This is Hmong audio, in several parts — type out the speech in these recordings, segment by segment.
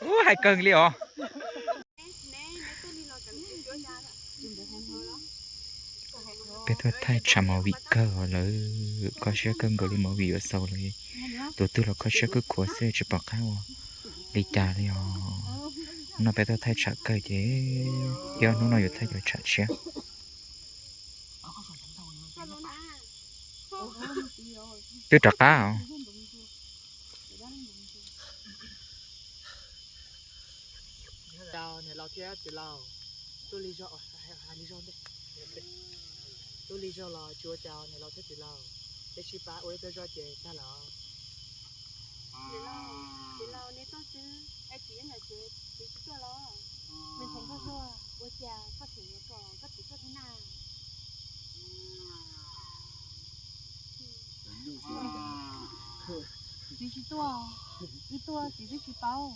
Ub, hais kawg li os. Peb tuaj thaij tshav movie kawg lawm, kho siab kawg nkaus li movie yuav xaus lawm. Tus twg los kho siab kawg khuav xwb tsis pom qab ua li cas li os. Hnub no peb tuaj thaij tshav kawg ces ib ob hnub no yuav thaij cov tshav tshiab. Twb rov qab os. Niam laus thiab txiv laus, tuaj li zog, hais li zog ntej. Tuaj li zog los tsis ua cas niam laus thiab txiv laus, peb sib pab ua ib pliag zog ces tag lawm. Txiv laus, nej tuaj xwb es txiv nyob ntawm tsev, txiv tsis tuaj los? Me ntxhais Nkauj Zuag, ua cas koj tseem yuav kom koj txiv tuaj thiab na? Txiv tsis tuaj, wb tuaj txiv twb tsis paub.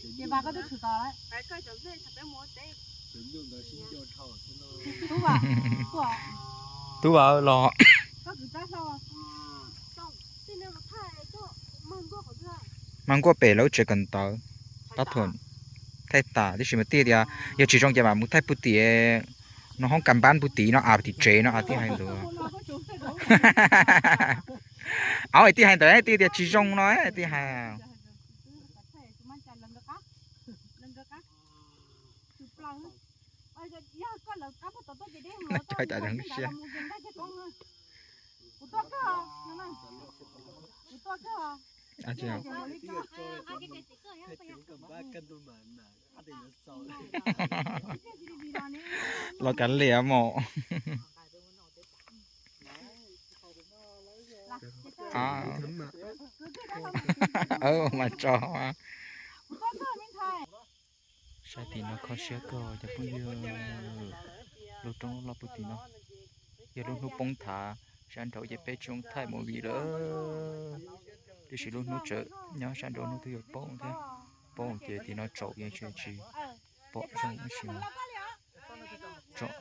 Ces mas koj twb tshwm tos lawm. Tub Vam, tuaj. Tub Vam los. Koj kwv Tab Hlau. Mag Nkuaj pem lawv tsev kawm ntawv, tab tom thaij tas tib si mas tij tias yog tsis zoo ces mam mus thaij puag tim no, hoob kas npab puag tim no, av tim tsev no, av tij hais ntawd. Av tij hais ntawd tij tias tsis zoo no tij hais. Cov cam siab. Los kav liam mos. Mas tso. Sab tim no kho siab kawg cov phooj ywg. Lub roob loj puag tim no yog lub hnub poob thav, sab nraud ces peb tsis zoo thaij movie lawm. Tiam sis lub hnub tseem nyob sab nraud hnub twb yuav poob thiab. Poob ces tim no tsaus ces tsis pom zoo ib si. Tsom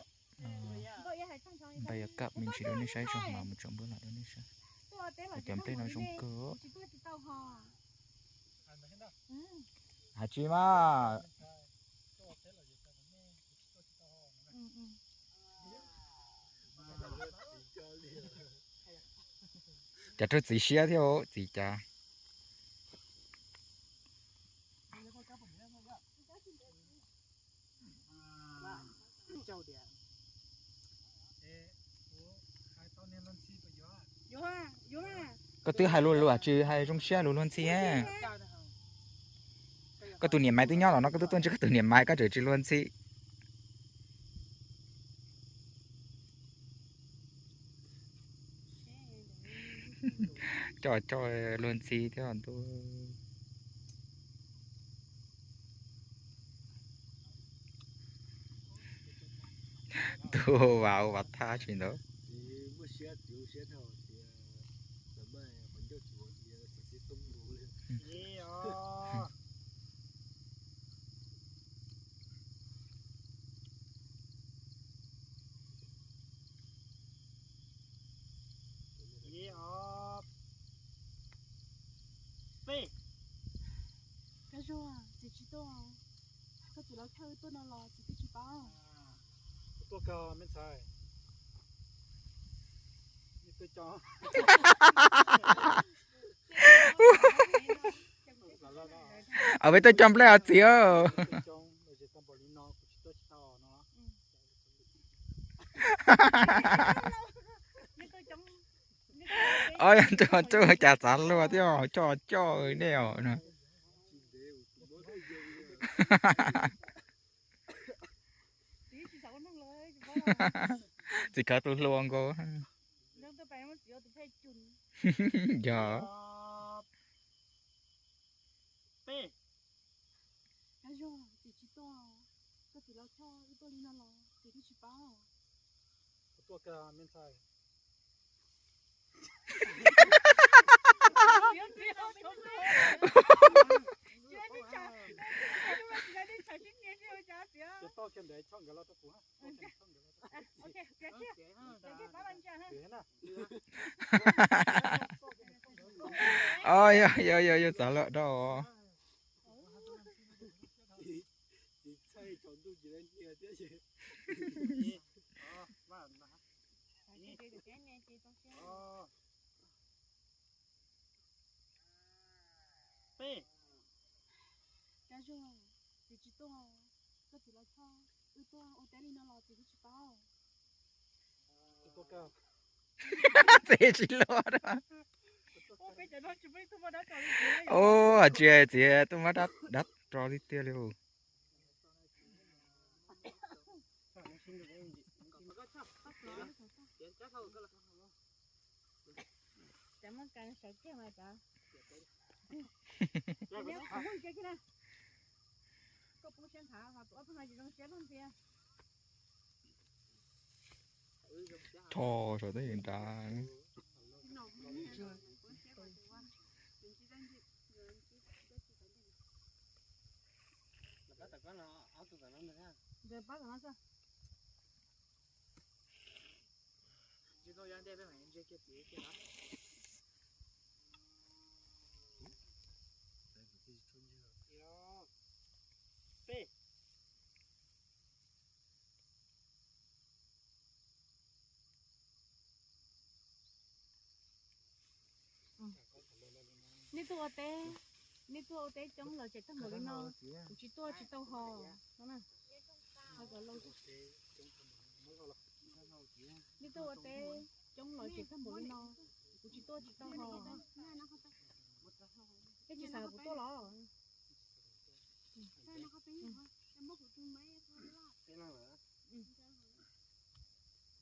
npaj yog kaj me ntsis rau nej saib tso mas mus tsom npaj lam rau nej saib. Cov nplej no zoo kawg. Hais tsis mas. Cas rau txiv siab thiab txiv cas. Koj twb hais lus lus tsis hais zoo siab lus luag ntxhi. Koj tus niam maiv twb nyob los no koj twb tuaj ntsib koj tus niam maiv koj tseem tsis luag ntxhi. Coj coj luag ntxhi thiab ntuj. Ntuj, vas ua vas thab tsis ntawd. Koj Zuag, txiv tsis tuaj, koj txiv los khawb tuaj no los txiv twb tsis paub. Tuaj kawg me ntxhais. Peb tuaj coj nplej os txiv. Cas txav luag thiab coj coj nej os. Txiv khawv tus hluas nkaus. Yog. Yog yog yog, txav lawm dab. Txiv tsis luag. Ua tsis txiv tuaj muab dab rau li tiag li. Tho saum tej nrad. Nej tuaj ua teb, nej tuaj ua teb coob los tseem tag npaum li no, kuv tsis tuaj tsis tau ho. Nej tuaj ua teb coob los tseem tag npaum li no, kuv tsis tuaj tsis tau ho. Tej tsis xav kuv tuaj los.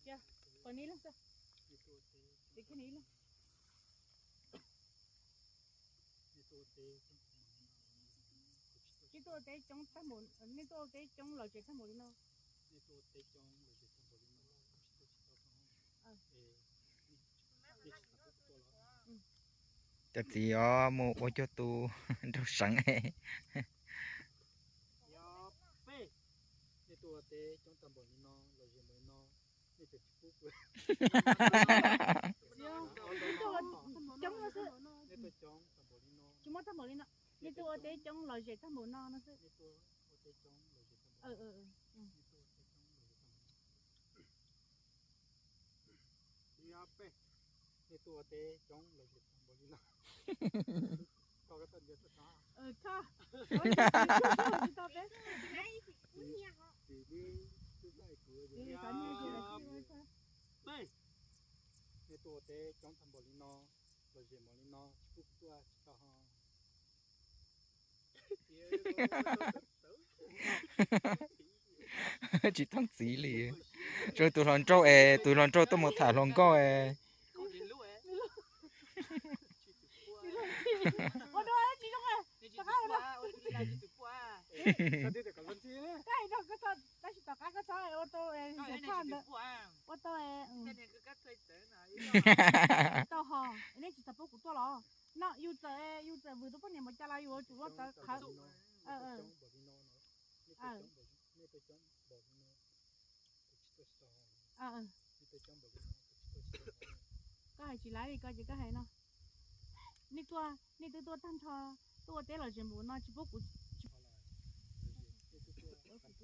Cia, pom neb ib leeg xwb. Cia, koj neb ib leeg. Nej tuaj ua teb coob tag npaum, nej tuaj ua teb coob los tseem tag npaum li no. Cov txiv os, mus ua cuag tus nraug seev. Nej tuaj ua teb coob tag npaum li no los zem npaum li no, nej coob no xwb. Tsis muaj tag npaum li no. Nej tuaj ua teb coob los zem tag npaum no no xwb. Nej tuaj ua teb coob los zem tag npaum li no. Nej tuaj ua teb coob tag npaum li no los zem npaum li no, tsis pub kuv tuaj tsis tau ho. Tsis thooj txiv li. Tsuas tus hluas nraug es, tus hluas nraug tuaj mus tham hluas nkauj es. Tab sis tom qab koj txhob ua tau ntawd, ua tau tau ho, nej tsis tau pub kuv tuaj los? No yus txawm, yus txawm vwm tus poj niam npaum cas los yus yuav tsum ua tau qhawv. Koj hais tsis laib li ko ces koj hais no. Nej tuaj, nej twb tuaj tag nrho, tuaj ua teb los zem npaum no tsis pub kuv.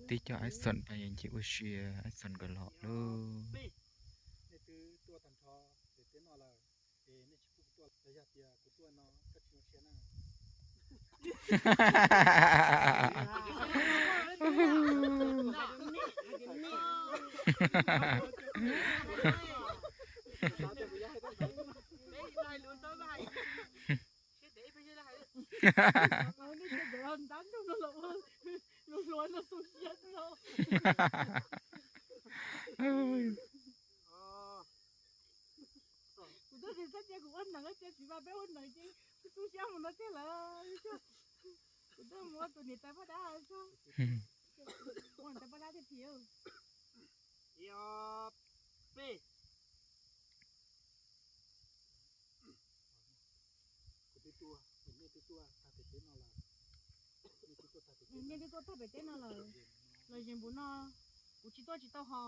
Tib co Ison pab yeej cia ua si, Ison nkawd los lawm. Kuv twb tsis txhob cia kuv ua neeg, cia txiv mas peb ua neeg ces tu siab mus no thiab lawm. Kuv twb mus ua tus niam tais poj dab, ua niam tais poj dab thiaj phim. Nej twb tuaj tag pem teb no lawm, los zem npaum no, kuv tsis tuaj tsis tau ho.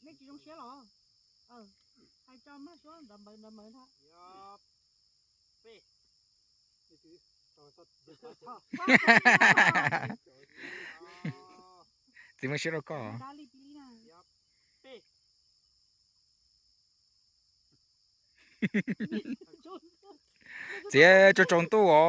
Nej tsis zoo siab los? Hais tso mas suab nrov npawv nrov npawv ntag. Txiv muaj siab rau koj. Txiv tso tsaus ntuj os.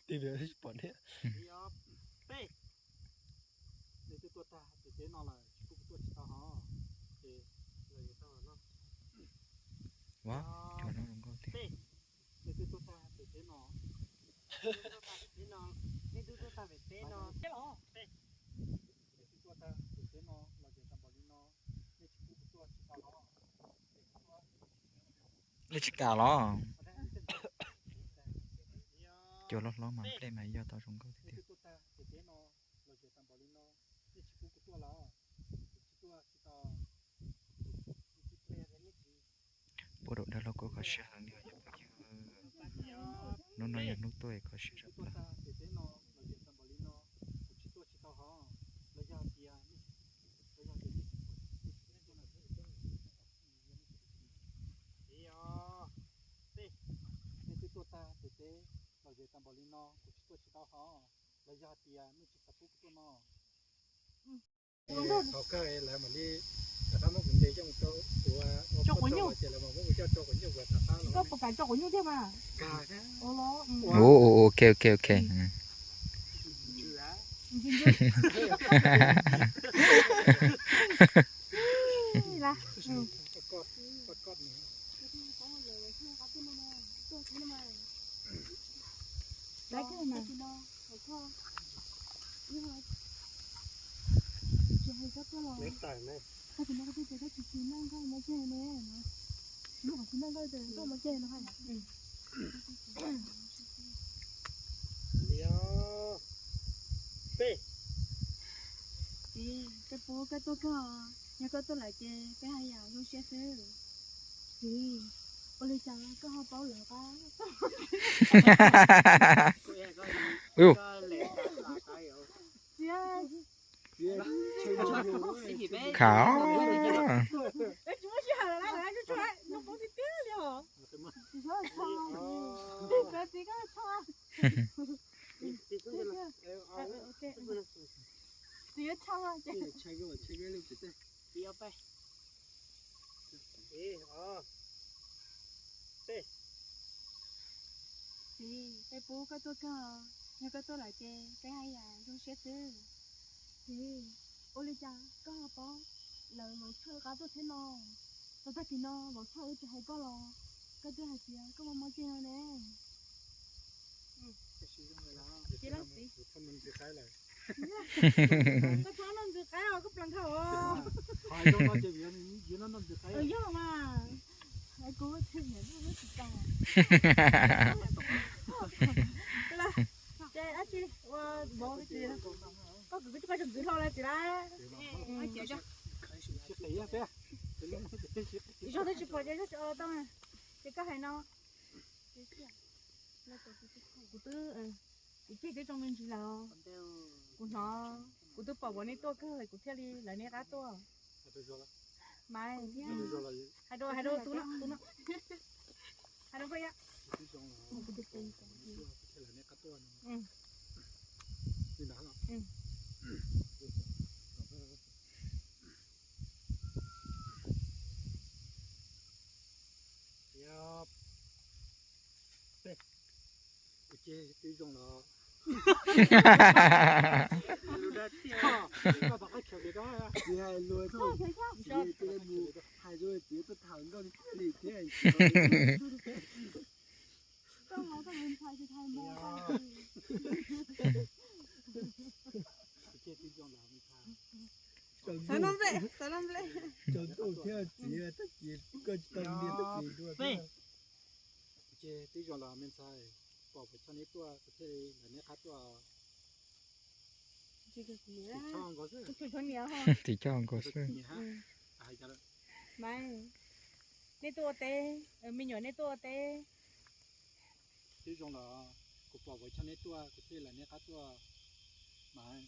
Twb pom ne. Ua, cua no zoo nkauj tiag. Nej tsis kam los? Cua loj hlob mas nplej mas yog tau zoo nkauj tiag tiag. Puab daum dawb laug kuj kho siab heev li os phooj ywg. Hnub no yog hnub tuaj kho siab zam plaws. Nej twb tuaj tag ces teb los ze tau npaum li no, kuv tsis tuaj tsis tau hov, los yog hais tias nej tsis xav pub kuv tuaj no. Thaum kawg lawv mam li rov qab muab kuv ntes coj mus rau ua, ua poj rau ces lawv mam muab kuv coj rau quav nyuj kuv rov qab los. Koj puas kam tso quav nyuj thiab mas? Kam thiab. Ua, ok ok ok. Txiv, peb pub koj tuaj kawg, yog koj tuaj lawm ces peb haj yam zoo siab xwb. Txiv, ua li cas koj ho paub lawv qab? Txiv, khav, tsis muaj sij hawm lawm, lawv tshuav no poob tiag tiag li os. Txiv, koj tsho. Txiv yuav tshee ces. Txiv, peb pub koj tuaj kawg, yog koj tuaj lawm ces peb haj yam zoo siab xwb. Txiv, ua li cas koj ho paub lawv lov choj qab tuaj thiab no? Tau tag kis no lov choj wb tsis hais koj los koj twb hais tias koj mob mob ceg no ne. Koj txhob noj ntxwv qaib os, koj plees dhau os. Yog mas, kuv tsis tau. Ces dab tsi ua vauv, koj kwv tij paj tsoom ntxwv hlo lawm txiv lawm. Zog twb tsis pom ces zog tsis ua tau. Ces koj hais no. Kuv twb, kuv ceg twb zoo me ntsis lawm. Kuv hnov, kuv twb pom vauv nej tuaj kawg kuv thiaj li lawv nej qab tuaj. Mas thiab, hais rau, hais rau tus no, tus no, hais rau koj ib yam. Kuv ceg twb zoo los. Txiv hais lus, txiv mus hais rau txiv tuaj tham nkauj tiag li thiab. Xav noj nplej, xav noj nplej. Tsaus ntuj thiab txiv, tab sis koj tsis tau ntiag tab sis dua thiab. Ces twb zoo los me ntxhais, pom kuv coj neb tuaj kuv thiaj li lawv neb qab tuaj. Tim coj nkaus xwb. Nej tuaj ua teb, me nyuam nej tuaj ua teb. Twb zoo los kuv pom kuv choj neb tuaj kuv thiaj lam neb qab tuaj mas.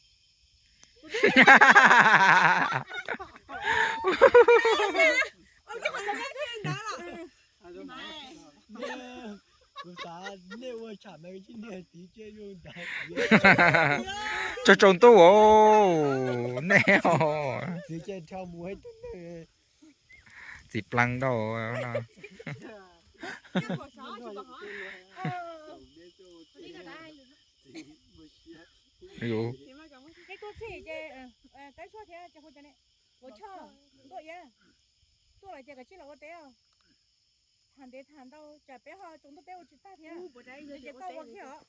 Kuv xav nej ua tsham mas tsis niag txiv cia zoo ntawd. Tsaug tsaus ntuj os, nej os. Txiv cia dhau mus ib tug neeg. Txiv pleev dau no. Yus. Neb tuaj txhij ces Vauv Choj, Ntuj Iab, tuaj lawm ces kav tsij los ua teb os. Tham ntev tham ntau tsam peb ho tsaus ntuj peb ua tsis tag thiab. Ces koj ua kiag os.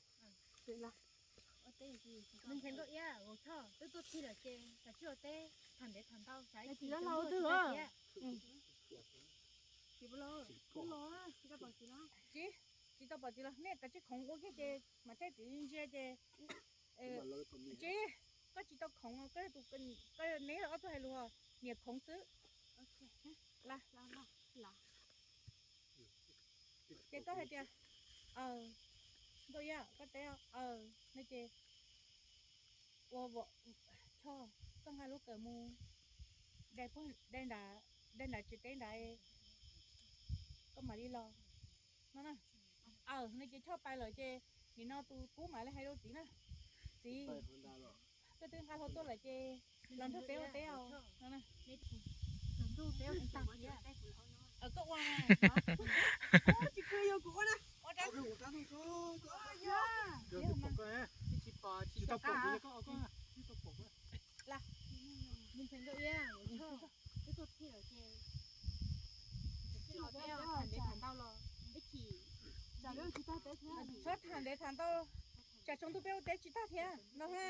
Ntuj Iab, Vauv Choj, twb tuaj txhij lawm ces kav tsij ua teb, tham ntev tham ntau tsam ib chim tsaus ntuj ua tsis tag thiab. Tsis, tsis tau pom txiv los nej kav tsij khoov ua kiag ces mam thaij txiv ntsia ces. Tsis, koj tsis tau khoov, koj yog tus, koj neb ob tug hais lus niam khoov xwb. Ces koj hais tias, Ntuj Iab, koj teb, no ces ua Choj, koj nqa lub kawm mus dai nram, dai nram tsev teb nrad, koj mam li los no na. Aws, no ces Choj pais lawm ces nim no tus kub mam li hais rau txiv na. Txiv, koj twb nqa hlo tuaj lawm ces los nrog peb ua teb os no. Koj ua, tsis kw yog kuv ua na. Ntxhais Nkauj Iab, wb tuaj txhij lawm ces tham ntev tham ntau los ib chim txhob tham ntev tham ntau, tsam tsaus ntuj peb ua teb tsis tag thiab no. Me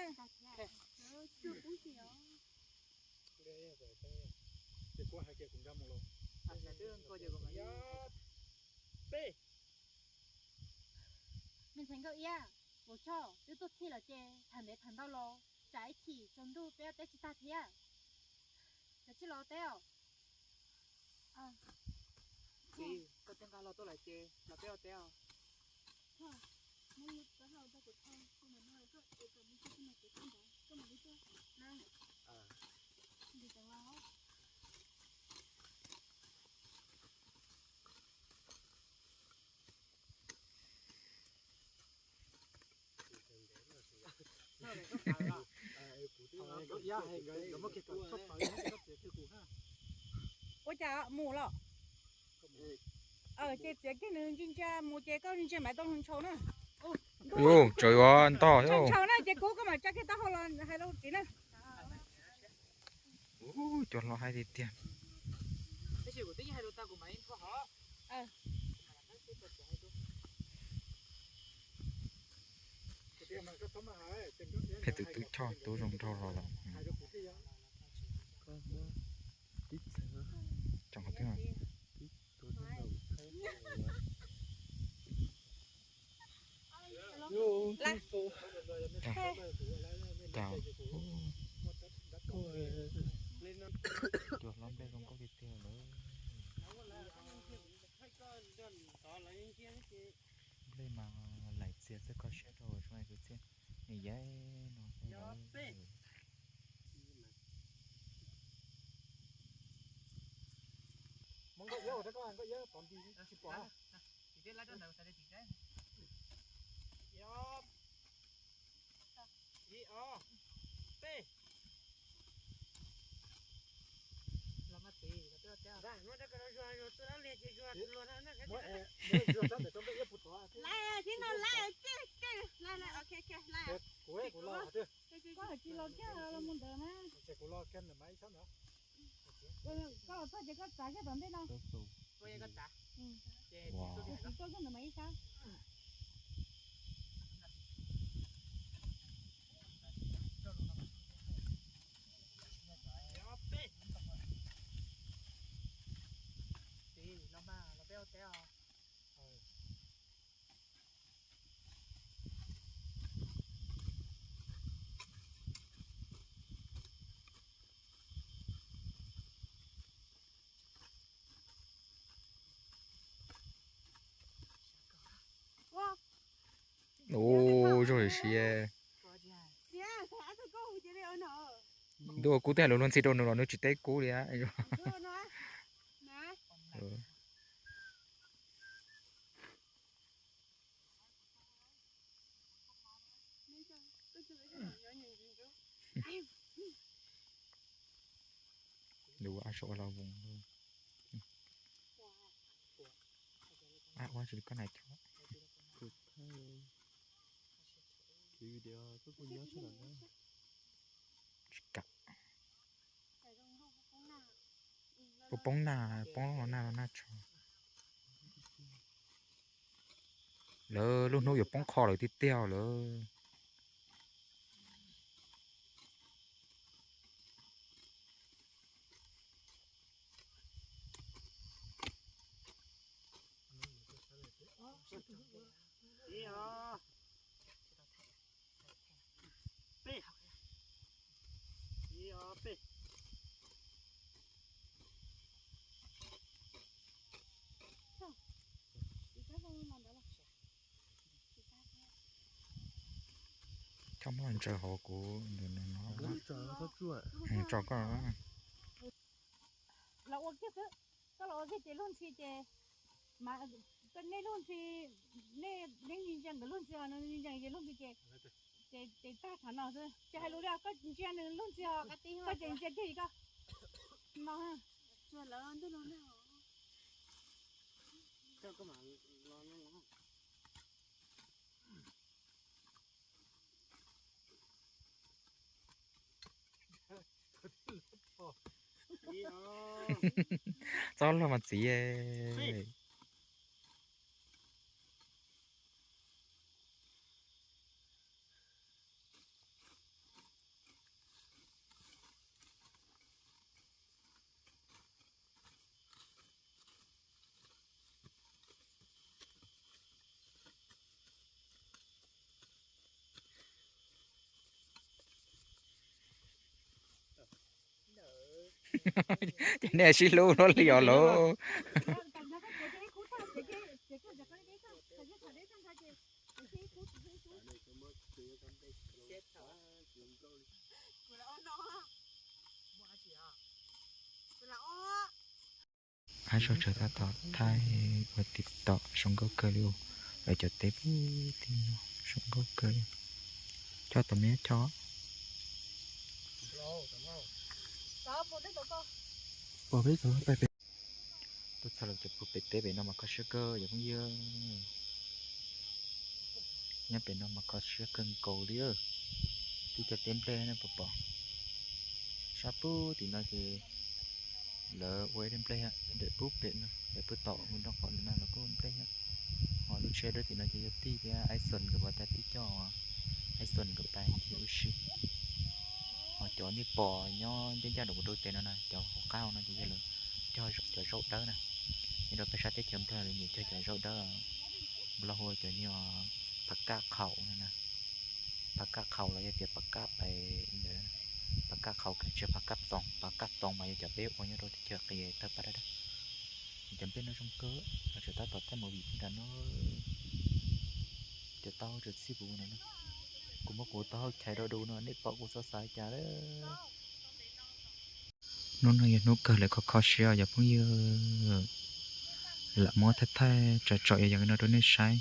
ntxhais Nkauj Iab, Vauv Choj, twb tuaj txhij lawm ces tham ntev tham ntau los tsam ib chim tsaus ntuj peb ua teb tsis tag thiab. Kav tsij los teb os. Txiv, koj twb nqa hlo tuaj lawm ces los peb ua teb os. Ua cas mus los? Ces txiav kiag nws ntsia ntsia mus ces koj ntsia mam tau ntshaus na. Ub, tsawv ua ntog ntshaus na ces kub koj mam tsa kiag taub hau los hais rau txiv na. Ub, cov hlob haib tiag tiag. Phem tus tub Choj tub zoo nraug los lawm. Cua hlob nplej zoo nkauj tiag tiag lawm. Nplej mas laim txias xwb, kho siab rau zoo li kwv txhiaj. Nws yeej no xwb. Laiv, thiab no laiv, laiv, ok, ok, laiv. Koj hais tsis los kiag los mus ntawd na. Koj los txog ces koj txav kiag tom ntej no. Koj txiv tuaj kiag ntawd mas ib sab. Txiv, los mas los peb ua teb os. Ua, Siab. Ntuj, kuv twb hais lus luag ntxhi rau nws los nws tsis teb kuv li. Lub ab sau ua lo voos. Ab ua tsis li koj na chob. Tsis kam. Puas poob nag, poob los nag los nag tshau. Lawv lub hnub yuav poob qho lawm tiag tiag lawm. Coj muab ntsaws hauv kuv no, tso koj. Los ua kiag xwb, koj los ua kiag ces luag ntxhi ces, mas nej luag ntxhi, nej, nej ntsia nkawd luag ntxhi, ntsia ces luag ntxhi ces, ces tag thaum no xwb. Tsis hais lus li, koj ntsia nws luag ntxhi os, koj ces ntsia kiag koj no. Txob luag mas txiv. Ces nej sib hlub luaj li os lauj. Ab sau tsawv tab tom thaij ua TikTok zoo nkauj kawg li. Lawv cov teb pub ti zoo nkauj kawg li. Coj tau me coj. Tuaj txog lawv cov pug pem teb pem no mas kho siab kawg cov phooj ywg. Nyob pem no mas kho siab kawg nkaus li. Tib co teb nplej no puas pom? Sab pub tim no ces lawv ua ib daim nplej, daim pub pem no, daim pub tom mus nrob qhov no los kuj nplej. Ho lub tsheb dawb tim no ces yog tij thiab Ison nkawd ua tag tib co, Ison nkawd pais ncig ua si. Ho cov nej pom nyob ncaj ncaj nraum kuv rau tes no na, cov hauv qab no ces yog lawv cog cov zaub dawb na. Nyob rau peb sab teb chaws Nplog lawv nyiam cog cov zaub dawb, Nplog hu cov niag phav kaj qhaum no na. Phav kaj qhaum los yog tias phav kaj pais ntawd, phav kaj qhaum kheev tsis yog phav kaj txoos, phav kaj txoos mas yog cov peb ua nyob rau teb chaws qis tawg paj dab dab. Cov nplej no zoo kawg, los tseem tab tom thaij movie nram no. Cov taub hau tseem txhij kuv no, kuv muab kuv taub hau chais rau du no nej pom kuv txhob xav cas lawm. Hnub no yog hnub kawg lawv kho kho siab os cov phooj ywg. Lam muab thaij thaij tsom tsom yog yog no rau nej saib.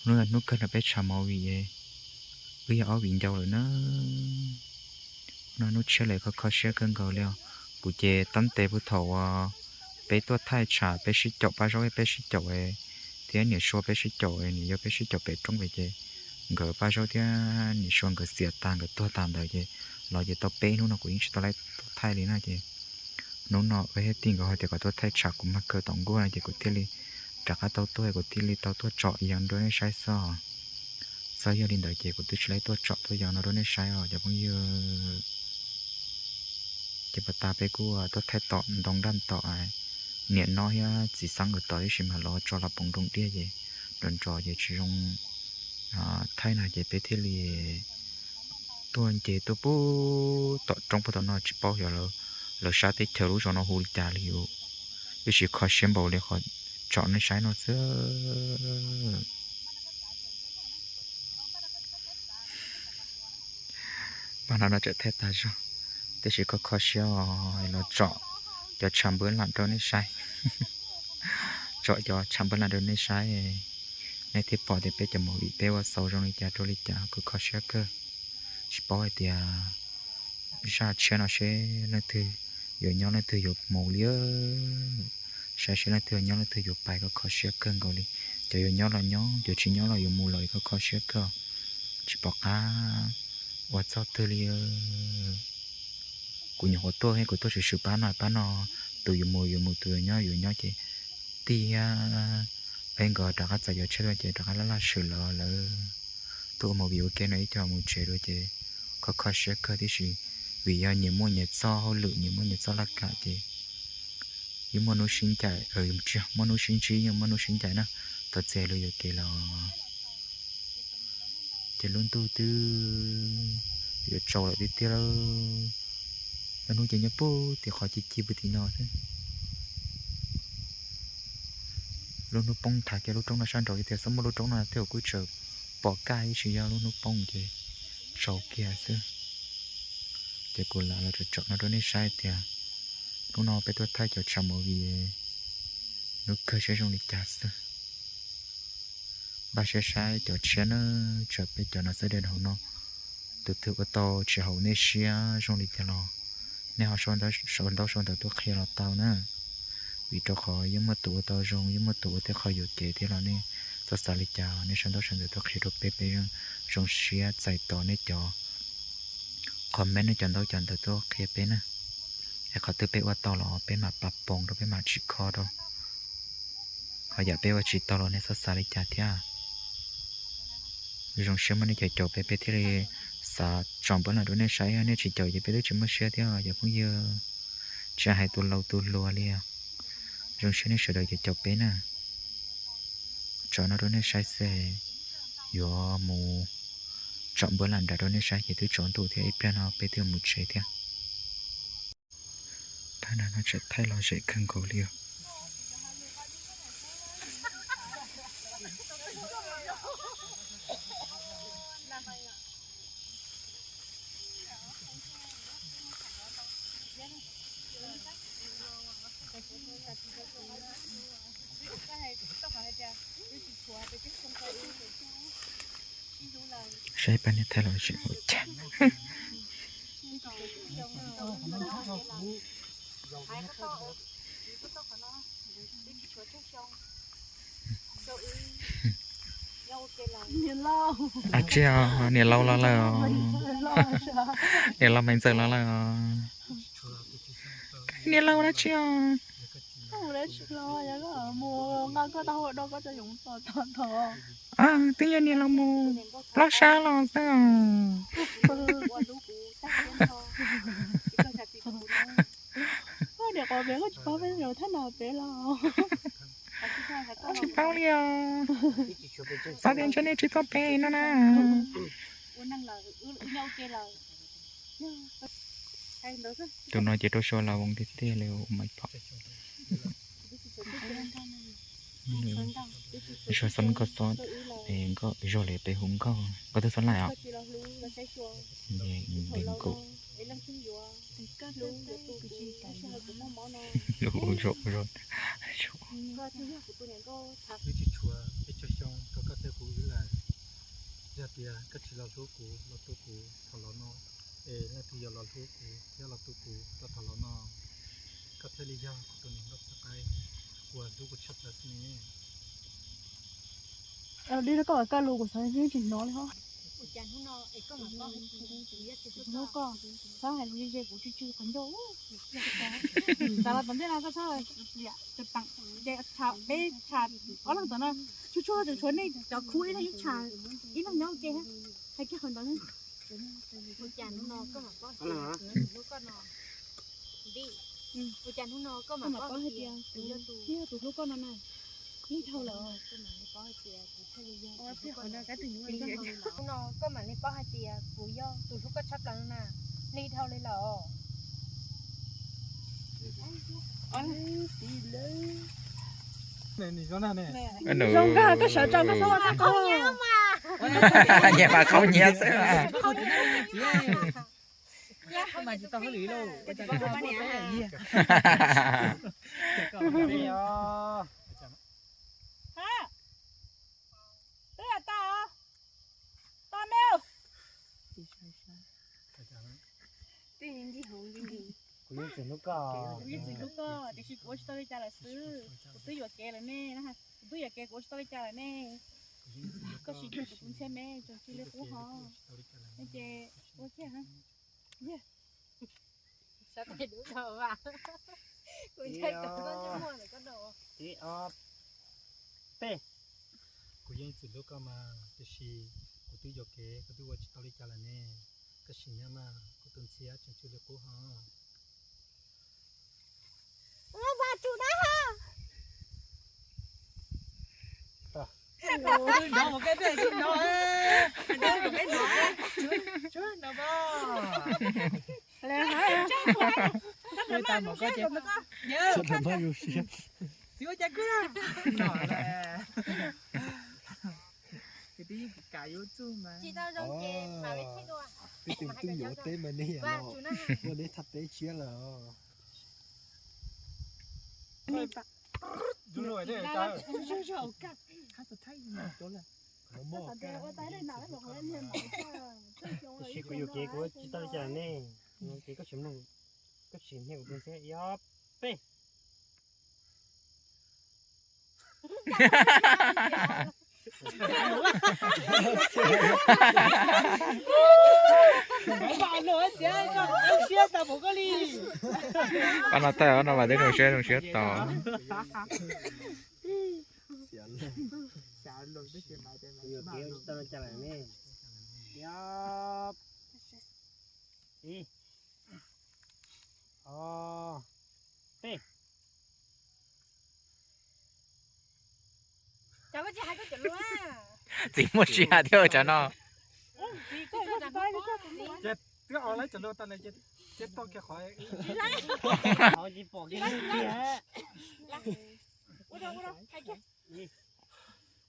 Hnub no yog hnub kawg no peb tshav movie, wb yog ob viv ncaus lawm na. Hnub no hnub tshiab lawv kho kho siab kawg nkaus li os. Kuv ces tab tes puag thaum uas peb tuaj thaij tshav peb sib caum pab zaub peb sib caum, thiab niam Sua peb sib caum, niam Yau peb sib caum pem roob pem ces nkawd pab zaub thiab niam Sua nkawd xiam tag nkawd tuag tag ntawd ces los ces tau peb hnub no kuv yeej tsis tau laib tuaj thaij li na ces hnub no wb thiaj tij nkawd hais tias kom tuaj thaij tshav kuv mag kawg tom nkuaj no ces kuv thiaj li rov qab tau tuaj kuv thiaj li tau tuaj tsom yog rau nej saib xwb. Txawm yog li ntawd ces kuv twb tsis laib tuaj tsom tuaj yog no rau nej saib os cov phooj ywg. Ces pas tas peb kuj tuaj thaij tom ntoo daj tom niam no thiab txiv xeeb nkawd tod tib si mas los tso los poov nroog diaj ces nrov nrov ces tsis zoo thaij na ces peb thiaj li tuaj nce tuaj pub tom roob puag tom no tsis paub xyov lawv sab teb chaws lub zos no hu li cas li. Tab sis kho siab npaum li qhov tsom nej saib no xwb. Pab no no tseem thaij tag zog, tiam sis kho kho siab os, los tsom cov tshav npawb lam rau nej saib. Tsom cov tshav npawb lam rau nej saib. Nej thiaj pom tias peb cov movie peb ua xaus zoo li cas rau li cas, kho kho siab kawg. Tsis paub hais tias zaj tshiab no seb leej twg yuav nyob leej twg yuav mus li. Saib seb leej twg yuav nyob leej twg yuav pais, kho kho siab kawg nkaus li. Cov yuav nyob los nyob, cov tsis nyob los yuav mus los kho kho siab kawg. Tsis pom qab ua txog twg li. Kuv nyuam qhuav tuaj, kuv tuaj swm swm pab no pab no, tus yuav mus yuav mus, tus yuav nyob yuav nyob ces tiag. Peb nkawd rov qab txais cov tshiab tuaj ces rov qab laj laj swm lawm. Lawv tuaj ua movie ua ke no ib co mus tsev dua ces kho kho siab kawg tib si, vim yog nyias muaj nyias txoj hauj lwm, nyias muaj nyias txoj laj kam ces yeej muaj hnub sib ncaim, muaj hnub sib ntsib, yeej muaj hnub sib ncaim na. Thov txim lus yuam kev los ces lub ntuj twb yuav tsaus lawm tiag tiag lawm. Lub hnub ces nyob puag tim qhov ci ci puag tim no xwb. Lub hnub poob nrhav kiag lub roob no sab nraud, tias xub muaj lub roob no tej zaum kuj tseem pom kaj ib, tsis yog lub hnub poob ces tsaus kiag xwb. Ces kuv lam los tsom tsom no rau nej saib tias hnub no peb tuaj thaij cov tshav movie, hnub kawg seb zoo li cas xwb. Npaj siab saib cov tshiab na, tsam peb cov no xwb, daim hauv no tus twg ua tau tsis haum nej siab zoo li cas los nej ho sau ntaub sau ntawv tuaj qhia los tau na. Vim rau qhov yeej muaj tus ua tau zoo, yeej muaj tus ua tej qho yuam kev thiab los nej txhob xav li cas, nej sau ntaub sau ntawv tuaj qhia rau peb, peb yeej zoo siab txais tos nej cov comment, nej cov ntaub cov ntawv tuaj qhia peb na. Es qhov twg peb ua tau los peb mam pab poos rau, peb mam tsim kho rau. Ho yam peb ua tsis tau los nej txhob xav li cas thiab. Zoo siab muaj nej cov caum peb, peb thiaj li xav tsom npawb lam rau nej saib, nej tsis caum ces peb twb tsis muaj siab thiab cov phooj ywg. Tsis hais tus laus tus hluas li. Zoo siab nej sawv daws cov caum peb na. Tsom no rau nej saib xwb, yuav mus tsom npawb lam nram rau nej saib ces twb tsaus ntuj thiab, ib pliag no peb twb mus tsev thiab. Pab no no tseem thaij lom zem kawg nkaus li os. Saib pab niag thaij lom zem ua cas. Ab tsi os, niam laus los lawm os. Niam laus Maiv Ntxawm los lawm os. Niam laus dab tsi os? Twb yog niam laus mus plob sab los xwb os. Tsis paub li os. Xav tias ntshe nej tsis tuaj pem no na. Tus no ces rau suav las voos tiag tiag li, ua maiv pom. Suav xob nkoj xob, nkoj zog li peb hu nkoj, nkoj twb xob laim os. Npe nkaus. Lub ua zog ua zog. Wb tsis tshuav peb caug xyoo rau koj thiab kuv wb lawm. Yog tias koj tsis los hlub kuv, los tu kuv thaum los no, es leej twg yuav los hlub kuv thiab los tu kuv rau thaum los no, koj thiaj li yog kuv tus niam nkauj txoj qaib uas hlub kuv tshaj plaws xwb ne. Dib rau koj, koj lus kuv xav tsis hnov li ho. Hnub koj txhob hais lus ze ze kuv tsw tsw qhov ncauj. Xav los tom ntej no koj txhob liam tus teem, ces peb tsham ob leeg tom no, tshuav tshuav tshuav nej cov khub ib leeg ib tsham, ib leeg nyob ua ke hais kiag qhov ntawd. Ua cas hnub no koj mam paub hais tias tus hlub koj no, tus yog tus hlub koj no na, nej dhau lawm. Hnub no koj mam li paub hais tias kuv yog tus hlub koj tshaj plaws no na, nej dhau li lawm. Zoo nkauj, koj sawv tsees koj xub ua tau qhov nyias mas qhov nyias xwb. Mas tsis tau hauj lwm lauj, ua cas koj muaj peb yam yig. Twb yog tau, tau me. Kuv yeej txwm hlub koj, kuv yeej txwm hlub koj, tiam sis kuv ua tsis tau li cas lawm xwb. Kuv twb yuam kev lawm ne, kuv twb yuam kev kuv ua tsis tau li cas lawm ne. Koj sim cia kuv tus ntxhiab me tseem tsw li qub hov, ces ua kiag. Sab tes dub dhau vas, kuv ntshai tus koj ntsej muag ntawm koj dau. Ib ob peb. Kuv yeej txwm hlub koj mas, tiam sis kuv twb yuam kev, kuv twb ua tsis tau li cas lawm ne. Koj sim nyob mas, kuv tus ntxhiab tseem tsw li qub hov. Ua vas tsum na ha. Nov mus koj peb tsis nov, nov mus peb nov, tsuag nov. Tsis ua cas kuj no. Kwv tij yeej kam yuav txuj mas. Peb tus twb yuav teb mas nej yam no, ua neb thaj teb siab lawm. Tiam sis kuv yuam kev kuv tsis tau li cas ne. Ces koj sim mloog, koj sim nyiam kuv tus ntxhiab ib ob peb. Pab no tag no mas twb zoo siab zoo siab tod. Kuv yuam kev tsis tau li cas lawm ne. Ib ob peb. Txiv muaj sia thiab cov no. Ces twb o lawv cov lus tas lawm ces tau kiag qhov.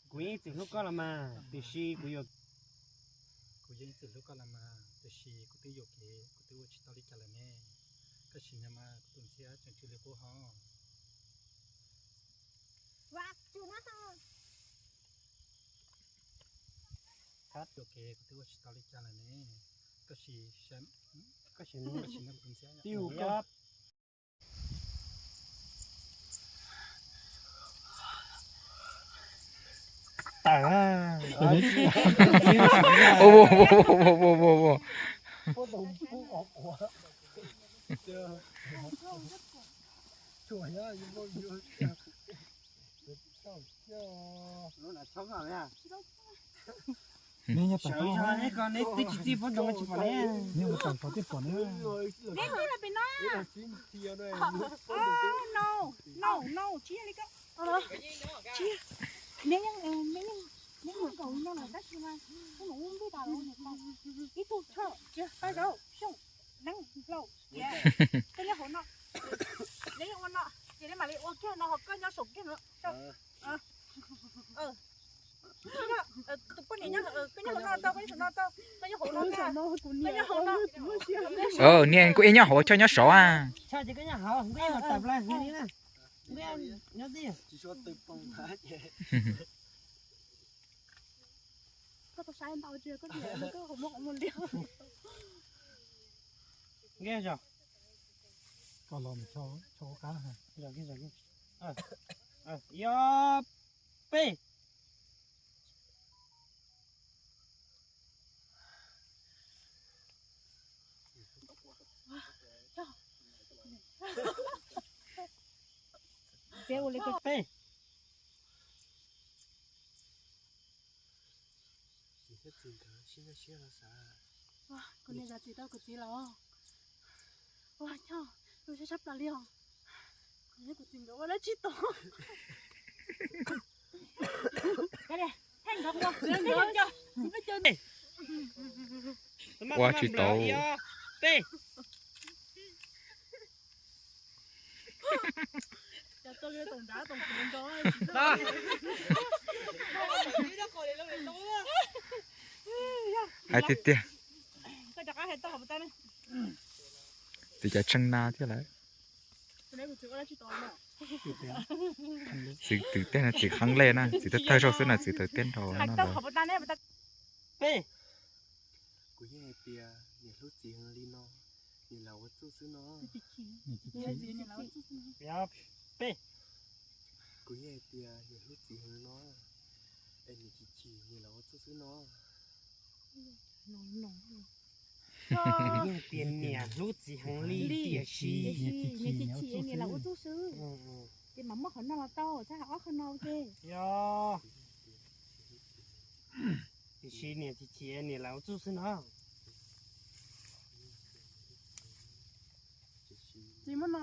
Kuv yeej txwm hlub koj los mas, tiam sis kuv yuam, kuv yeej txwm hlub koj los mas, tiam sis kuv twb yuam kev, kuv twb ua tsis tau li cas lawm ne. Koj sim nyob mas, kuv tus ntxhiab tseem tsw li qub hov. Yuam kev kuv twb ua tsis tau li cas lawm ne. Koj sim, koj sim, koj sim nyob kuv tus ntxhiab. Neb nyob tag, neb tsis txij pob ntoo tsis pom neb. Neb mus tag tod twb pom neb. Neb twb los pem no. No, no, no, tsis yog li ko. Tsis yog. Neb yeej, neb yeej, neb yeej nkaum li no lawm tab sis mas kuv mus ua ntuj tas los ib tug thawj tsis pab zaub xyooj neeb hlau tias koj nyob hauv no, neb yeej ua no ces neb mam li ua kiag no ho koj nyob saum kiag no. Tus poj niam nyob, koj nyob hauv no tau, koj nyob saum no tau, koj nyob hauv no, koj nyob hauv no. Niag kuj ib nyob hauv, Choj nyob saud a. Ib ob peb. Peb. Kuv niam zam txim rau kuv txiv lawm. Ua Choj, ua sab sab plaws li os. Kuv niam kuv txiv nkawd ua dab tsi tau. Ua tsis tau. Hais tiag tiag. Txiv cov tseeb na thiab lawm. Txiv twv teb no txiv qeeb lej na, txiv thawj thawj zaug xwb na, txiv tawm teb nrau no lawm. Peb. Kuv yeej hais tias niam hlub txiv heev li no, niam laus ua txuj xwb no. Peb. Kuv yeej hais tias niam hlub txiv heev no, es niam chim chim niam laus ua txuj xwb no. Kuv yeej hais tias niam hlub txiv heev li, tiam sis niam chim chim niam laus ua txuj xwb. Ces mam muab qhov no los tau, txhob hais ob qho no ua ke. Yog. Tiam sis niam chim chim niam laus ua txuj xwb no. Txiv muab no,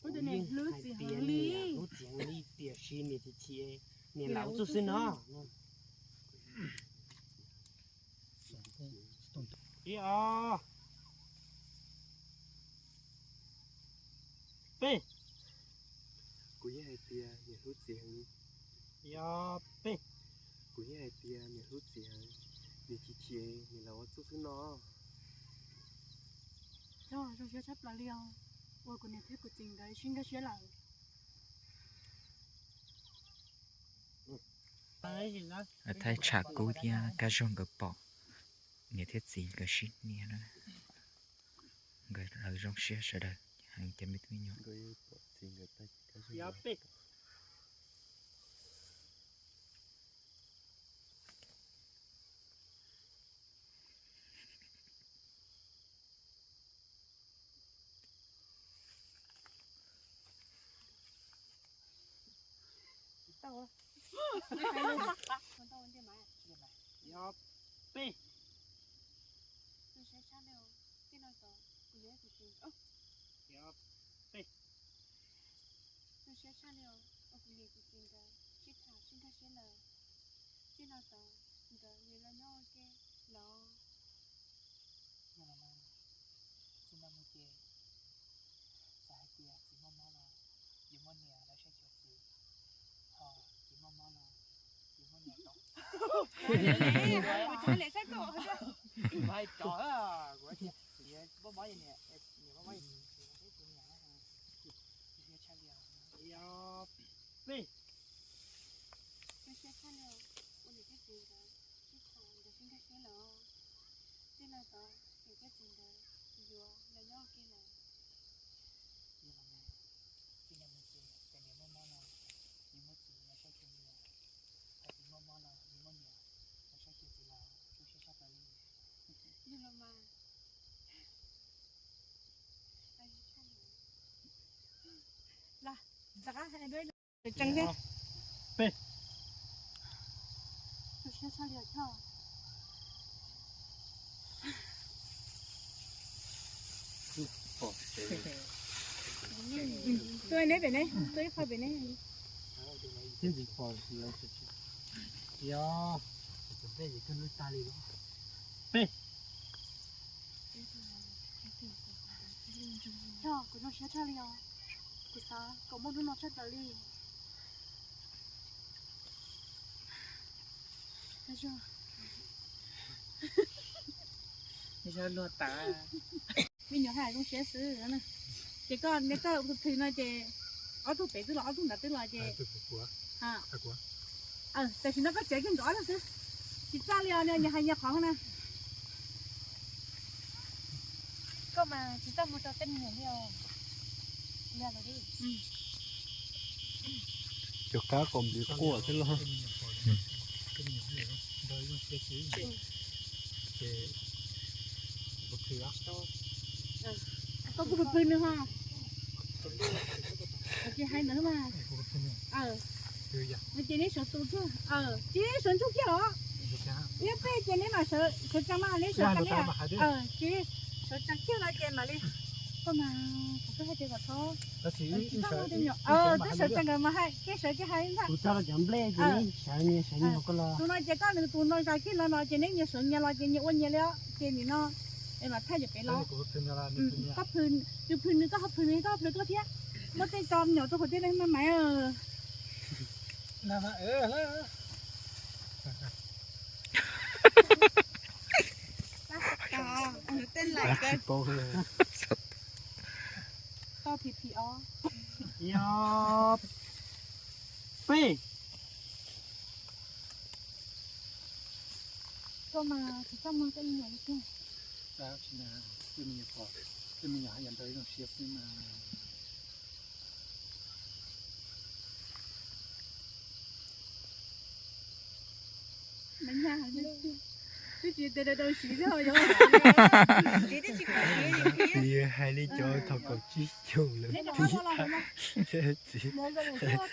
kuv tias niam hlub txiv heev li, hlub txiv heev li, tiam sis niam chim chim niam laus ua txuj xwb no. Ib os. Peb. Kuv yeej hais tias niam hlub txiv heev. Yog peb. Kuv yeej hais tias niam hlub txiv heev, niam chim chim niam laus ua txuj xwb no. Yog zoo siab tshaj plaws li os, uas kuv niam thiab kuv txiv nkawd sib nkag siab lawm. Thaij tsham kub thiab Kab Zuag nkawd pom niam thiab txiv nkawd sib nias na. Nkawd lawv zoo siab sawv daws heev cov me tub me nyuam. Yog peb. Yog peb. Zoo siab tshaj li os, uas kuv niam kuv txiv nkawd sib tham sib nkag siab lawm. Txij no tod nkawd yuav los nyob ua ke los. Txij no mus ces txawm hais tias txiv muaj mob los yuav muaj niam los saib xyuas txiv, ho txiv muaj mob los yuav muaj niam tau. Hais rov, kuv tias txiv muaj mob, niam muaj mob, txiv saib tus niam. Zoo siab tshaj li os, ua niam thiab txiv nkawd sib tham nkawd sib nkag siab lawm. Txij no tod niam thiab txiv nkawd yuav los nyob ua ke lawm. Txij no mus ces cov niam muaj mob no yuav muaj txiv los saib xyuas niam, ho txiv muaj mob no yuav muaj niam los saib xyuas txiv lawm, zoo siab tshaj plaws li. Yog los mas. Los, rov qab hais dua. Tseeb thiab. Peb. Zoo siab tshaj li os Choj. Tuaj neb pem neb, tuaj ib qho pem neb. Yog. Peb. Yog, kuv zoo siab tshaj li os. Kuv xav kom muaj hnub no tshaj plaws li. Me nyuam hais zoo siab xwb. Ces koj, koj plhws no ces ob tug pem twb los, ob tug nrad twb los ces. Tam sim no koj tsev kiag nkawd ob leeg xwb. Tsis txaj li os, nyias hais nyias qhov na. Koj mas tsis txaj muag rau tej me nyuam li os. Cov kab kom npis quaj xwb los. Koj kuj plhws plhws nws ho. Ces hais ntawd mas. Ces neb sawv tus kiag, ces sawv ntsug kiag los. Ib peb ces neb mam sawv tsees mas neb sawv tsees kiag. Ces sawv tsees kiag no ces mam li. Koj mas kuv twb hais tias kom txhob. Twb sawv tsees nkawd mas hais, ces sawv kiag hais ntag. Tus no ces koj nws tus no zais kiag los no ces neb nyias sawv nyias los ces nyias ua nyias li os. Ces nim no es mam thaij ces pem los. Koj plhws, nws plhws nws, koj ho plhws nws, koj ho plhws koj thiab. Muab tej tso me nyuam rau qhov tej maj maiv. Tej laim. Phi phi os. Yog peb. Koj mas tsis txaj muag koj me nyuam li tiag. Txaj tsis na, koj me nyuam pom, koj me nyuam haj yam nrog ib zoo siab xwb mas. Twb tsis tias rau siv xwb ho yog. Txiv hais li cov thaum kaum tsib xyoos lawm. Txiv. Txiv hais,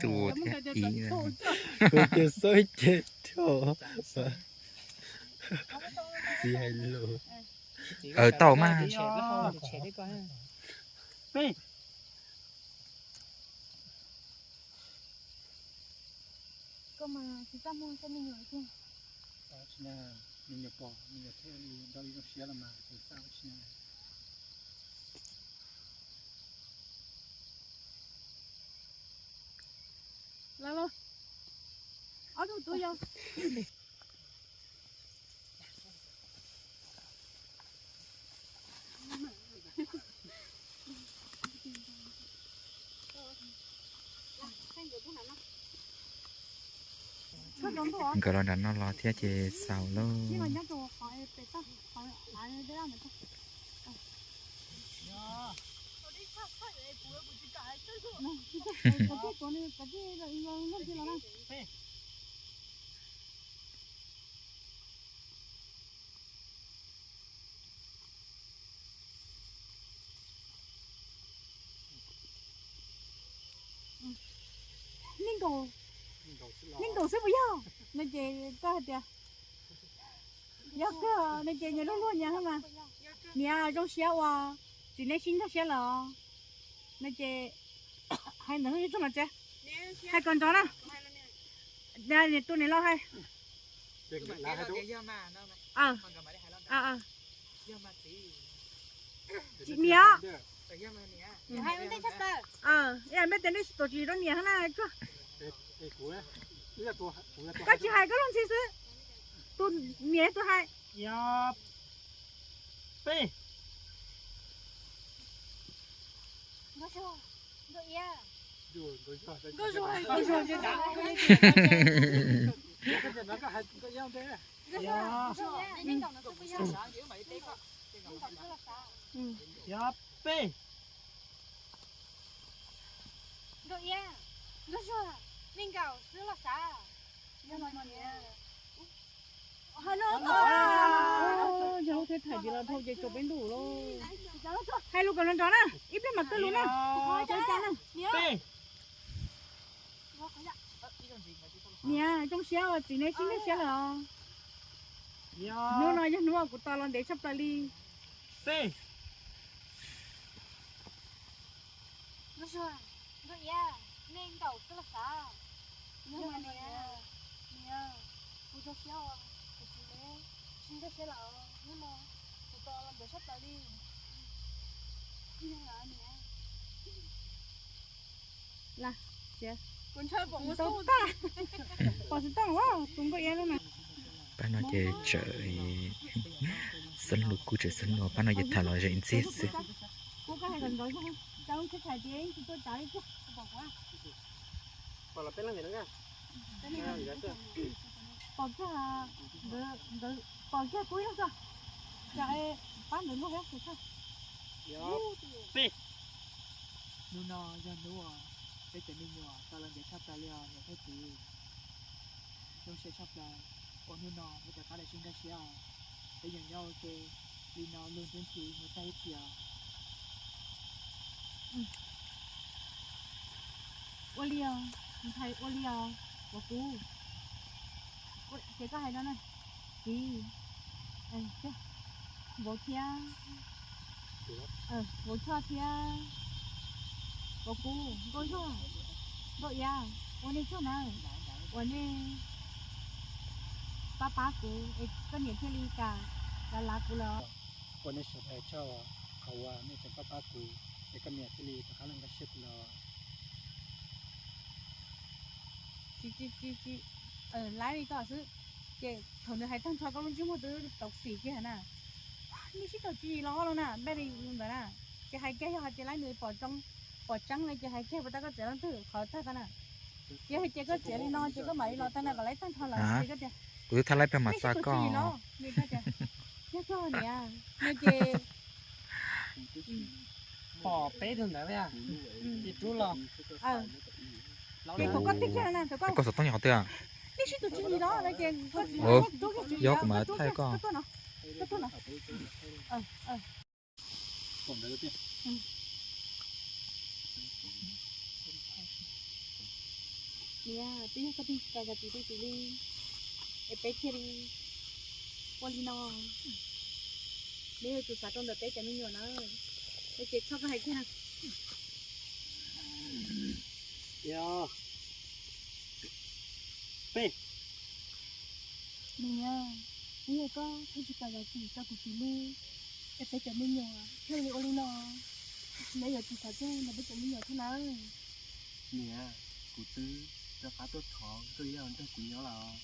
tus thiab ib, kuv tus xub ces rho. Txiv hais lus. Aws, tau mas. Koj mas tsis txaj muag koj me nyuam li tiag. Me nyuam pom me nyuam thiaj li nrog ib zoo siab los mas tus txaj tsis na. Los los, ob tug tub yau. Nkawd los nram no los thiab ces xaus lauj. Nej nkaum xwb puas yog? No ces koj hais tias yog kawg no ces nyias luag luag nyias mas. Niam zoo siab uas txiv neb sib nkag siab lawm no ces hais ntawd yuav tso mas txiv hais kom nrov na. Niam tus niam laus hais. Niam, ib yam npej tias nej tsis tuav tsis rau niam na. Koj tsis hais koj luag ntxhi xwb, tus niam tus hais. Peb. Yog peb. Nkauj Iab, Nkauj Zuag, nej nkaum xwb los sav. Yog lub thiab thaim tis los dhau ces tsaus peb ntuj lauj. Hais lus kom nrov nrov na, ib pliag mam tawj lus na. Peb. Niam, zoo siab uas txiv neb sib nkag siab lawm os. Hnub no yog hnub uas kuv tos los ntev tshaj plaws li. Peb. Nkauj Zuag, Nkauj Iab, nej nkaum xwb los sav. Yog mas niam, niam, kuv zoo siab uas kuv txiv neb sib nkag siab lawm os, hnub no kuv tos los ntev tshaj plaws li. Pom xwb toj, tus Nkauj Iab lub na. Pab no ces tseem xeeb lus, kuj tseem xeeb lus, pab no ces tham los zeem ntxiag xwb. Pom kiag, pom kiag kub ib leeg tso, pab ntawd luag thiab. Peb. Hnub no yog hnub uas peb cov me nyuam tau los ntev tshaj plaws li os niam thiab txiv. Zoo siab tshaj plaws uas hnub no peb rov qab los sib nkag siab os. Peb yuav nyob ua ke li no luag ntxhi mus tag ib txhis os. Ua li os, ntxhais, ua li os, ua kub. Ces koj hais no na, txiv, vauv thiab, vauv Choj thiab vauv Kub, Nkauj Zuag, Nkauj Iab, ua nej tsaug na, uas nej pab pab kuv es koj niam thiaj li kam lav lav kuv lawm. Ua nej sawv daws tsaug os. Ua nej tseem pab pab kuv, ces koj niam thiaj li rov qab los nkag siab kuv los. Tsis, tsis, tsis, tsis, laiv li koj xwb. Ces thaum nws hais tag nrho koj lub ntsej muag twb tau xim kiag na. Nej sib tau tsis los los na, npaj li ntawd na. Ces hais kiag yog hais tias laiv nws pom tseeb, pom tseeb li ces hais kiag puas tau koj txiav leej twg qhov tag koj na. Yog hais tias koj txiav li no ces koj mam li los tag na kom laiv tag nrho lawm ces koj tias. Kuv twb thab laiv pag mam xa koj. Yog koj niam, nws ces pom peb tug ntawd, ces rub los. Ces thaum koj tig kiag na, thaum koj xov tooj nyob qhov twg? Nej sib tau tsis los no ces koj rub kiag, kuv mam thaij koj. Koj tuaj no. Niam, twb yog koj tig tsis tau zam txim rau kuv li, es peb thiaj li ua li no. Neb yuav tsum xav rau ntawm peb cov me nyuam na. Es ces txhob koj hais kiag na. Yog peb. Niam, twb yog koj tig tsis tau zam txim rau kuv txiv li, es peb cov me nyuam thiaj li ua li no. Neb yuav tsum xav txog ntawm peb cov me nyuam thiab nawb. Niam, kuv twb rov qab tuaj thov koj yog nrog kuv nyob lawm.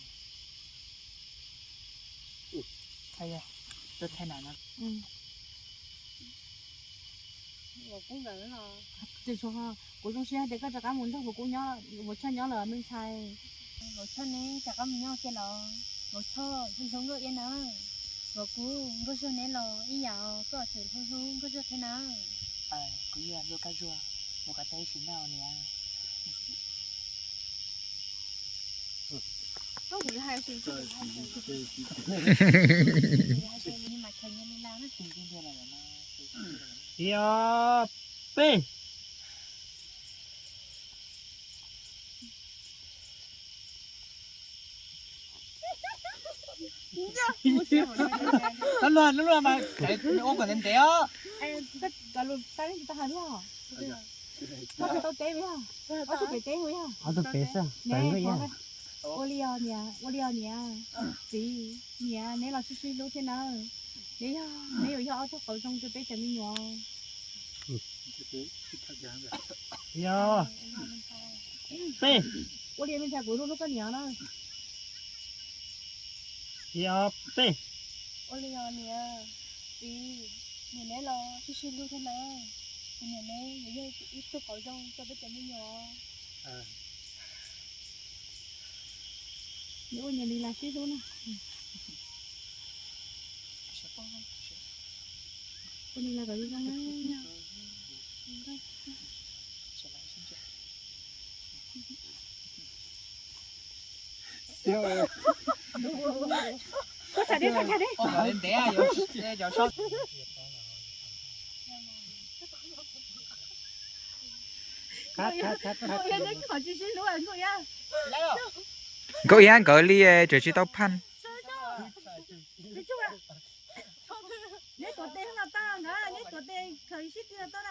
Kuv zoo siab tias koj rov qab mus nrog Vauv Kub nyob, Vauv Tshoj nyob lawm me ntxhais. Vauv Tshoj neb rov qab mus nyob kiag los? Vauv Tshoj hlub hlub Nkauj Iab na. Vauv Kub, Nkauj Zuag neb los ib yam, koj tseem hlub hlub Nkauj Zuag thiab na. Kuv yeej hlub Kab Zuag, mus kom tau ib sim neej niam. Ib ob peb. Lub luag, lub luag mas ua kom ntev ntev os. Ob tug pem xwb. Ua li os niam, ua li os niam. Txiv, niam, neb los sib sib hlub thiab nawb. Neb yog, neb yuav yog ob tug qauv zoo rau peb cov me nyuam. Yog peb. Ua li me ntxhais, kuv hlub hlub koj niam na. Yog peb. Ua li os niam. Txiv, niam neb los sib sib hlub thiab nawb. Kuv niam neb yuav yog ib tug qauv zoo rau peb cov me nyuam. Neb ua niam li los sib hlub na. Ua li los kom zoo zoo na. Koj tham dib, koj tham dib. Nkauj Iab nkawd li tseem tsis tau phaj. Neb tuav tes los tau nkawd, neb tuav tes khaws sib tw los tau na.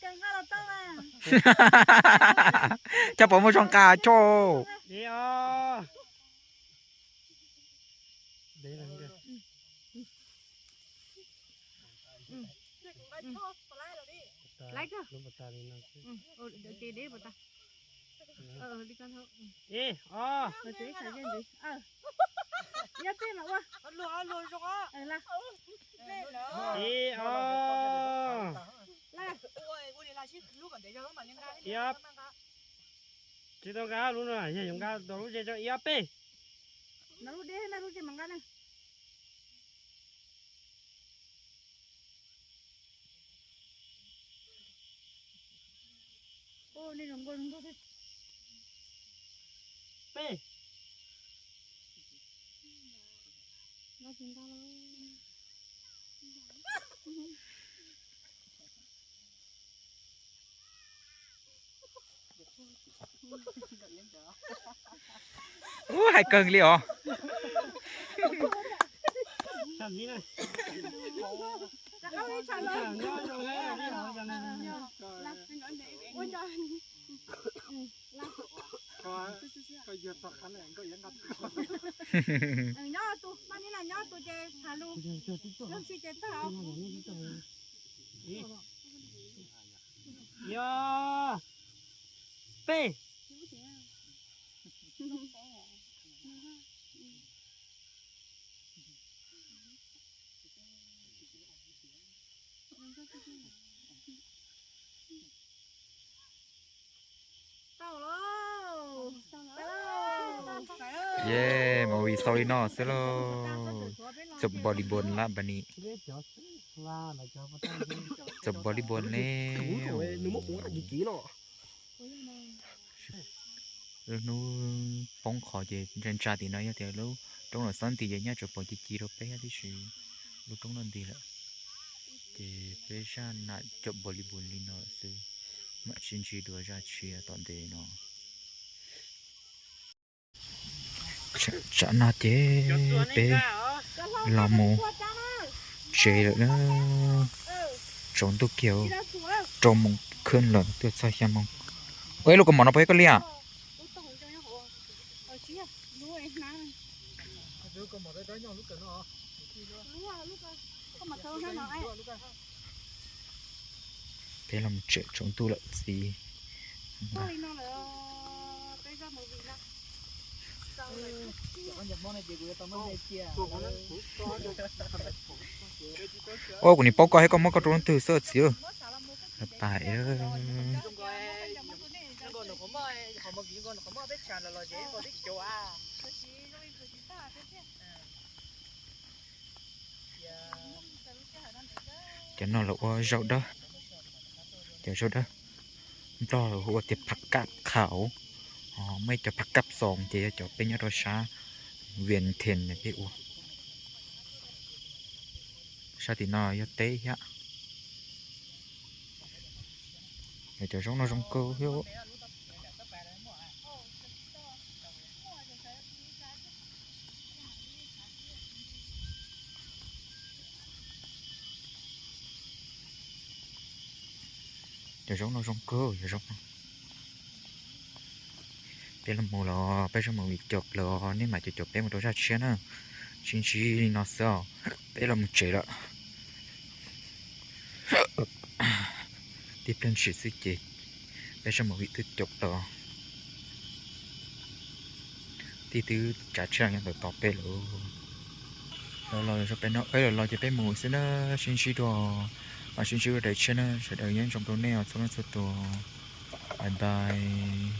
Cov nqa los tau na. Cov puas muaj zoo nqa tso. Ib ob. Ib ob. Ib ob. Tsis tau nqa lub no, yog yuav nqa tau lub ze tso, ib ob peb. Peb. Ub, hais kawg li os. Nyob tus, nyob tus ces tham lus, ntxhi ces tag. Yog peb. Ye, movie xaus li no xwb lauj. Chụp volleyball lab bani. Chụp volleyball ne. Lub hnub poob qho ces ntsa ntsa tim no yog tias lub roob los xob nti ces nyaj tsuas pom ci ci rau peb tib si. Lub roob no nti lawm. Ces peb zaj nam cụm volleyball li no xwb, mam sib ntsib dua zaj tshiab tom ntej no. Tsam no ces peb los mus tsev lawm na. Tsaus ntuj kiag, rau moos khwb lawm twb txog xya moos. Ua ib lub kaus mom no puas yog koj li as? Peb los mus tsev tsaus ntuj lawm txiv. Ua kuv nim paub koj thiab koj muab koj rau leej twg xwb txiv. Pais. Cov no lawv ua zaub dawb, cov zaub dawb Nplog lawv hu ua tias phaj kab khauv, muaj ib co phaj kab xoos ces yog cov peb nyob rau sab Vias Thees peb ua. Sab tim no yog teb thiab. Cov zaub no zoo kawg thiab. Cov zaub no zoo kawg, cov zaub no. Peb los mus los peb zaj movie caum lawm, nej mam caum caum peb mus rau zaj tshiab na. Sib ntsib li no xwb os, peb los mus tsev lawm. Tib pliag ntshis xwb ces peb zaj movie twb caum lawm. Tib twb tsav tshiab nyob ntawm tos peb lawm. Los los peb no, peb los los ces peb mus xwb na, sib ntsib dua, sib ntsib dua daim tshiab na, sawv daws nyob zoo rau nej os txhua leej txhua tus. Bye bye.